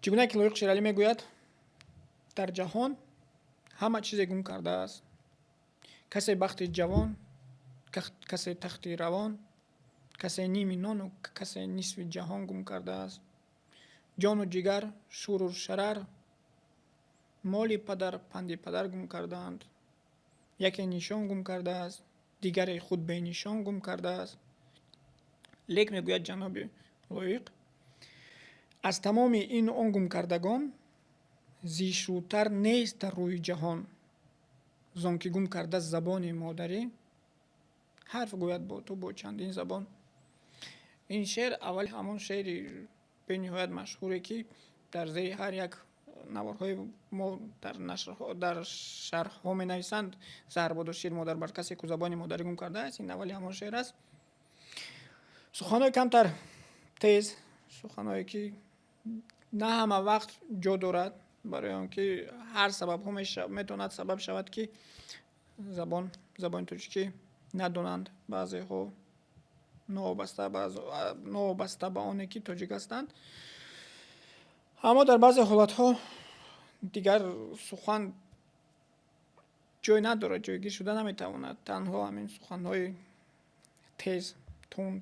Чӣ гуна ки Лоиқ Шералӣ мегӯяд: «Дар ҷаҳон ҳама чизе гум кардааст, касе бахти ҷавон, касе тахти равон, касе ними нону касе нисфи ҷаҳон гум кардааст. Ҷону ҷигар, шӯру шарар, моли падар, панди падар гум кардаанд. Яке нишон гум кардааст, дигаре худ бенишон гум кардааст». Лек мегӯяд ҷаноби Лоиқ: «Аз тамоми ину он гумкардагон зишӯтар нест дар рӯи ҷаҳон, зон ки гум карда забони модарӣ, ҳарф гӯяд бо ту бо чандин забон». Ин шеър аввали ҳамон шеъри бениҳоят машҳуре, ки дар зери ҳар як наворҳои мо дар нашрҳо, дар шарҳҳо менависанд: «Заҳр боду шир модар бар касе, ку забони модарӣ гум кардааст». Ин аввали ҳамон шеър аст. Суханҳои камтар тез, суханҳое ки на ҳама вақт ҷо дорад, барои он ки ҳар сабабҳо метавонад сабаб шавад, ки забони тоҷикӣ надонанд баъзеҳо, новобаста ба оне ки тоҷик ҳастанд. Аммо дар баъзе ҳолатҳо дигар сухан ҷой надорад, ҷойгир шуда наметавонад. Танҳо ҳамин суханҳои тез, тунд.